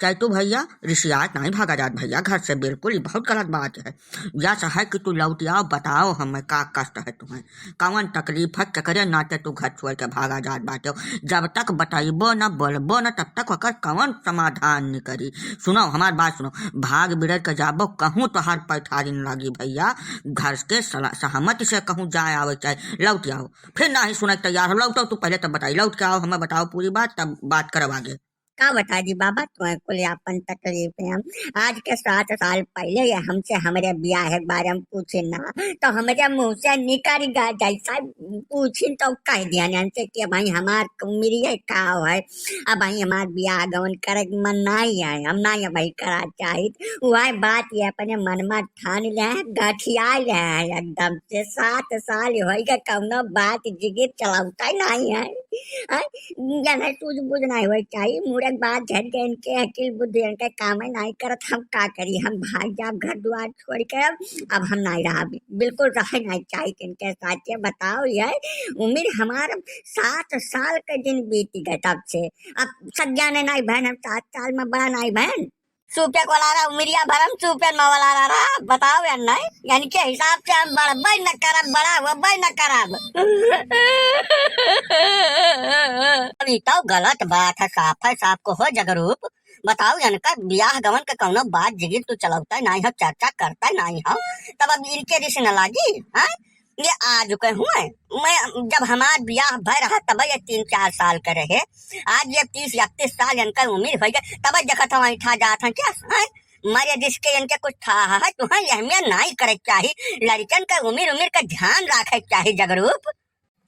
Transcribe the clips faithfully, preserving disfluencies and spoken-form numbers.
चैतू भैया, रिसियात नाहीं भागा जात भैया घर से, बिल्कुल, ई बहुत गलत बात है। यस है कि तू लौटि आओ, बताओ हमें का कष्ट है तुम्हें, कौन तकलीफ है, केकरे नाते तू घर छोड़ के भागा जात बाटे हो। जब तक बतइबो न, बोलबो न, तब तक ओकर कौन समाधान निकरी। सुनो, हमार बात सुनो, भाग बिड़र के जाबो, कहूँ तोहार पैठारिन लागी भैया, घर के सला-, सहमति से कहूँ जाए आवे चाहे, लौटि आओ। फिर नाहीं सुने के तैयार हो, लौटो, तू पहले तब बताई, लौट के आओ, हमें बताओ पूरी बात, तब बात करब आगे। का बता दी बाबा, तुम्हें कुल आपन तकलीफ है। हम आज के सात साल पहले ये हमसे हमरे बियाह के बारे में पूछे ना, तो हमरे मुँह से निकल गया, जैसा पूछिन तो कह दिया हमसे कि भाई हमार उम्र ये का है, अब भाई हमार बियाह गवन करे के मन नाहीं है, हम नाहीं भाई करा चाहित। वह बात ये अपने मन में ठान ले, गठिया ले एकदम से। सात साल होई गए, कौनो बात जिगिर चलौता ही नाहीं है। हैं? जाने सूझ बूझ नाहीं होई चाहिए, मूड़े के बात झड़ गए, इनके अकिल बुद्धि इनके काम ही नाहीं करत, हम का करी, हम भाग जाब घर दुआर छोड़ के, अब हम नाहीं रहब, बिल्कुल रहे नाहीं चाहिए इनके साथ। ये बताओ, ये उम्र हमार सात साल के दिन बीत गए तब से, अब सज्ञान नाहीं भैन, हम सात साल में बड़ा नाहीं भैन। सूपे कोलारा उमिरिया भरम सूपे मवलारा रहा, बताओ यार नाहीं, यानी के हिसाब से हम बढ़बे न करब, बड़ा होबे न करब। ई तो गलत बात है, साफ है, साफ कहो जगरूप। बताओ, इनका बियाह गवन के कौनो बात जिगिर तू चलौते नाहीं हो, चर्चा करते नाहीं हो, तब अब इनके रिस न लागी, हैं? ये आज के हुए, मैं जब हमार बियाह भय रहा तब ये तीन चार साल के रहे, आज ये तीस इकतीस साल इनका उम्र हो गए, तब देखत हो ऐठा जात हैं क्या, हैं? मरे जिसके इनके कुछ था है, तुम्हें ये हमें नाहीं करे के चाही, लड़कन के उम्र उम्र का ध्यान रखे के चाही जगरूप।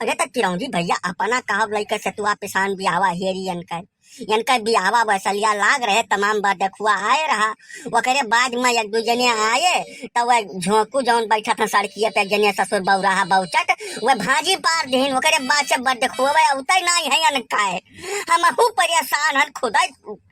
अरे त चिरौंजी भैया, अपना कहब लइके सतुआ पिसान बियाहवा हेरी इनकर, इनकर बियाहवा वैसलिया लाग रहे, तमाम बरदेखुआ आए रहा। ओकरे बाद में एक दू जने आए, त वह झोंकू जौन बैठत हैं सड़किए पे, एक जने ससुर बौराहा बौचट, वह भाजी पार दीन। ओकरे बाद से बरदेखुआ अउते नाहीं है इनका। हमहू परेशान हन, खुदै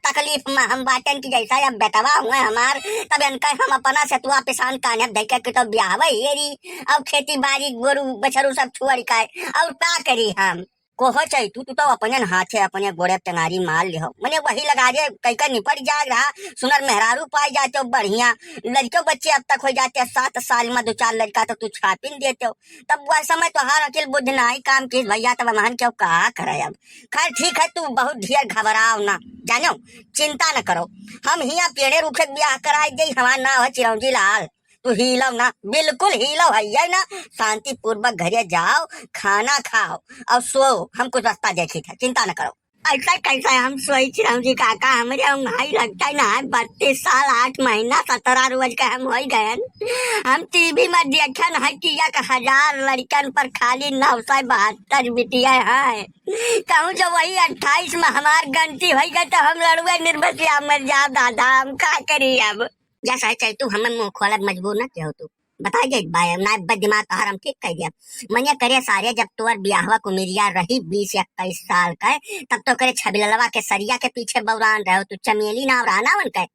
तकलीफ में हम बाटेन कि जैसा अब बेटवा हुए हमार, तब इनका हम अपना सतुआ पिसान कान्हे धइके कि तो बियाहवे हेरी, अब खेती बाड़ी गोरू बछरू सब छोड़ के, और का करी हम? कोहो चैतू, तू तो अपने हाथे अपने गोड़े टेंगारी मार लिहो, मने वही लगा दे, कई का निपट जाए रहा, सुनर मेहरारू पाए जाते हो बढ़िया, लड़के बच्चे अब तक हो जाते हैं, सात साल में दो चार लड़का तो तू छापिन देते हो, तब वह समय तोहार अकिल बुद्धि नाहीं काम किस भैया, तब हमहन क्यों कहा करे अब। खैर ठीक है, तू बहुत ढेर घबराओ ना, जानो, चिंता न करो, हम हियाँ पेड़े रूखे के बियाह कराए दे, हमार नाव है चिरौंजी लाल। तू हिलव ना, बिल्कुल हिलव है ये ना, शांति पूर्वक घरे जाओ, खाना खाओ और सो, हम कुछ रास्ता देखी था, चिंता न करो। ऐसा कैसा हम सोई चिरौंजी काका, हमरे उंघाई लगता है ना, बत्तीस साल आठ महीना सत्रह रोज का हम हो गए। हम टीवी में देखन है कि एक हजार लड़कन पर खाली नौ सौ बहत्तर बिटिया है। कहूँ जो वही अट्ठाईस में हमार गलती हो गई तो हम लड़ुए निर्बसिया मर जाओ दादा, हम का करी अब? जस है चैतू, हमें मुँह खोलत मजबूर न किहो तू। बताई जाइत बा, ना बे दिमाग तोहर हम ठीक कह दिया। मने करे सारे, जब तोर बियाहवा के उमिरिया रही बीस इक्कीस साल के, तब तो करे छबिललवा के सरिया के पीछे बौरान रहो तू, चमेली नाव रहा ना उनके।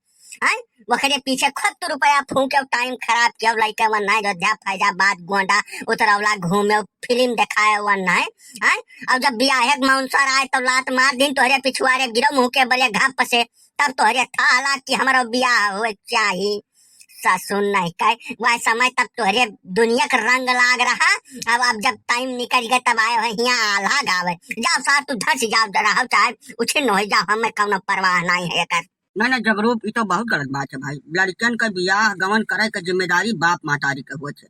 हैं? ओकरे पीछे खुद तो रुपया फूके, टाइम खराब किया, लइके वन नहीं जो जा फैजाबाद गोंडा उतरौला घूमे, फिल्म देखाए वन नहीं। हैं? और जब बियाहे के मौनसर आए तो लात मार दिन तोहरे पिछुआरे गिरो मुँह के बले घप से, तब तोहरे था लाग कि हमारा बियाह हो चाही। ससुर नहीं कहे, वह समय तब तोहरे दुनिया का रंग लाग रहा। अब, अब जब टाइम निकल गया तब आए हो हियाँ आल्हा गावे। जाओ सार तू धस जाओ, रहो चाहे उछिन्न हो जाओ, हमें कौनो परवाह नहीं है एकर। नहीं, नहीं, जगरूप, ई तो बहुत गलत बात है भाई। लड़कियन का बियाह गवन करे के जिम्मेदारी बाप महतारी के होत है।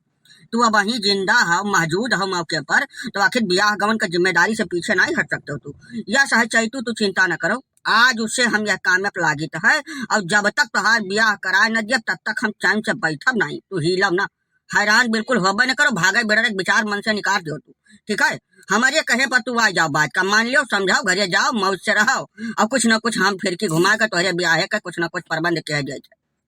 तू अबहीं जिंदा हव, मौजूद हव मौके पर, तो आखिर बियाह गवन के जिम्मेदारी से पीछे नहीं हट सकते हो तू। यस है चैतू, तू चिंता न करो, आज उसे हम यह काम पे लागित है, और जब तक तोहार बियाह कराए न दियब, तब तक हम चैन से बैठब नहीं। तू हिलब ना, हैरान बिल्कुल होबे न करो, भागे बिड़रे के विचार मन से निकाल दियो तू, ठीक है? हमारे कहे पर तू आ जाओ, बात का मान लियो, समझाओ, घरे जाओ, मौज से रहो, और कुछ न कुछ हम फिरकी घुमा के तोहरे बियाहे का कुछ न कुछ प्रबंध किया जाए।